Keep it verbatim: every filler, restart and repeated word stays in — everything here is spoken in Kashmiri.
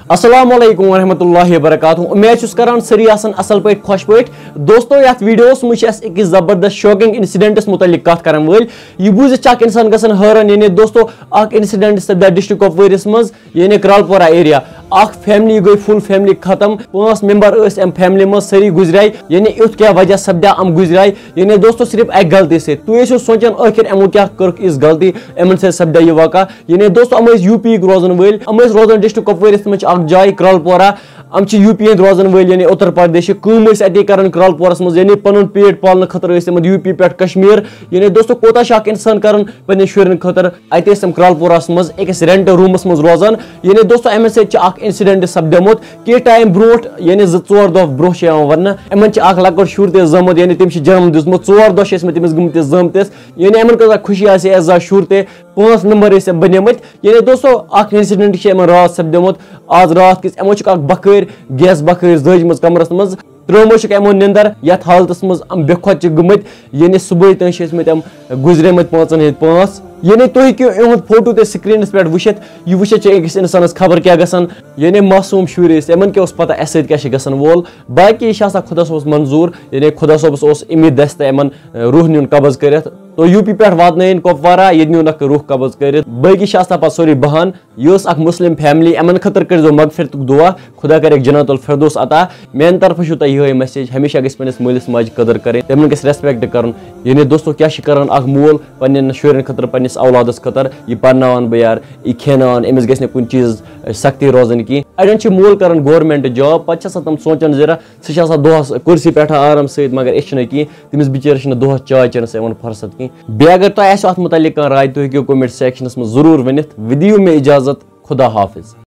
السلام علیکم ورحمۃ اللہ وبرکاتہ۔ امید چھُس کران سٲری آسن اصل پٲٹھۍ، خۄش پٲٹھۍ۔ دوستو، یتھ ویڈیوس منٛز چھِ أسۍ أکِس زبردست شاکنگ انسیڈنٹس متعلق کتھ کرن وٲلۍ۔ یہِ بوٗزِتھ چھُ اکھ انسان گژھان حٲران، یعنی دوستو، اکھ انسیڈنٹ سپدیو ڈسٹرکٹ کپوٲرِس منٛز، یعنی کرالپورہ ایریا۔ اکھ فیملی گٔے، فل فیملی ختم، پانٛژھ ممبر ٲسۍ امہِ فیملی منٛز، سٲری گُزریے۔ یعنی یُتھ کیٛاہ وجہ سپدیو، یِم گُزریے، یعنی دوستو، صرف اکہِ غلطی سۭتۍ۔ تُہۍ ٲسِو سونچان، ٲخر یِمو کیٛاہ کٔرٕکھ یِژھ غلطی، یِمن سۭتۍ سپدیو یہِ واقعہ۔ یعنی دوستو، یِم ٲسۍ یو پی یِکۍ روزن وٲلۍ، یِم ٲسۍ روزان ڈسٹرکٹ کپوٲرِس منٛز چھِ اکھ جاے کرالپورہ، یِم چھِ یو پی ہٕنٛدۍ روزن وٲلۍ، یعنی اتر پردیشٕکۍ۔ کٲم ٲسۍ اتے کران کرالپورس منٛز، یعنی پنُن پیٹ پالنہٕ خٲطرٕ ٲسۍ تِمن یو پی پٮ۪ٹھ کشمیر۔ یعنی دوستو، کوٗتاہ چھُ اکھ انسان کران پننٮ۪ن شُرٮ۪ن خٲطرٕ؟ اتے ٲسۍ تِم کرالپورس منٛز أکِس رینٹ روٗمس منٛز روزان۔ یعنی دوستو، یِمن سۭتۍ چھُ اکھ انسیڈنٹ سپدیومُت کینٛہہ ٹایم برونٛٹھ، یعنی زٕ ژور دۄہ برونٛہہ چھُ یِوان وننہٕ۔ یِمن چھُ اکھ لۄکُٹ شُر تہِ زامُت، یعنی تٔمِس چھُ جنم دیُتمُت، ژور دۄہ چھِ ٲسمٕتۍ تٔمِس گٔمتِس زامتِس۔ یعنی یِمن کۭژاہ خوشی آسہِ ہے، زا شُر تہِ، پانٛژھ ممبر ٲسۍ یِم بنیمٕتۍ۔ یعنی دوستو، اکھ انسیڈنٹ چھُ یِمن راتھ سپدیومُت۔ آز راتھ کِس یِمو چھُکھ اکھ بکٲرۍ، گیس بکٲرۍ زٲجمٕژ کمرس منٛز، ترٲومٕژ چھِکھ یِمو نِندر۔ یتھ حالتس منٛز یِم بے خۄد چھِ گٔمٕتۍ، یعنی صبحٲے تام چھِ ٲسمٕتۍ یِم گُزریمٕتۍ پانٛژن ہٕنٛدۍ پانٛژھ۔ یعنی تُہۍ ہیٚکِو یِہُنٛد فوٹو تہِ سکرینس پٮ۪ٹھ وٕچھِتھ۔ یہِ وٕچھِتھ چھِ أکِس انسانس خبر کیٛاہ گژھان۔ یعنی معصوم شُرۍ ٲسۍ، یِمن کیٛاہ اوس پتہ اَسہِ سۭتۍ کیٛاہ چھِ گژھان وول۔ باقی یہِ چھِ آسان خۄدا صٲبس منظوٗر، یعنی خۄدا صٲبس اوس اَمی دستہٕ یِمن روح نیُن قبض کٔرِتھ۔ تو یو پی پٮ۪ٹھ واتنٲیِن کۄپوارہ، ییٚتہِ نیونکھ روح قبض کٔرِتھ۔ باقی چھِ آسان پتہٕ سورُے بہان۔ یہِ ٲس اکھ مسلم فیملی، یِمن خٲطرٕ کٔرۍزیو مغفرتُک دعا، خۄدا کَرٮ۪کھ جنت الفردوس عطا۔ میانہِ طرفہٕ چھُو تۄہہِ یِہوٚے message، ہمیشہ گژھِ پننِس مٲلِس ماجہِ قدر کَرٕنۍ، تِمن گژھِ respect کَرُن۔ یعنی دوستو، کیٛاہ چھِ کَران اکھ مول پننٮ۪ن شُرٮ۪ن خٲطرٕ، پننِس اولادس خٲطرٕ؟ یہِ پرناوان بہٕ یار، یہِ کھیٛاناوان، أمِس گژھِ نہٕ کُنہِ چیٖزٕچ سختی روزٕنۍ کینٛہہ۔ اَڑٮ۪ن چھِ مول کَران government job، پتہٕ چھِ آسان تِم سونٛچان زِ سُہ چھُ آسان دۄہس کُرسی پٮ۪ٹھ آرام سۭتۍ، مگر أسۍ چھِنہٕ کینٛہہ، تٔمِس بِچٲرِس چھِنہٕ دۄہس چاے چٮ۪نس یِوان فرصت کینٛہہ۔ بیٚیہِ اگر تۄہہِ آسہِ اَتھ مُتعلِق کانٛہہ راے، تُہۍ ہیٚکِو comment sectionس منٛز ضروٗر ؤنِتھ۔ وۄنۍ دِیِو مےٚ اجازت، خدا حافظ۔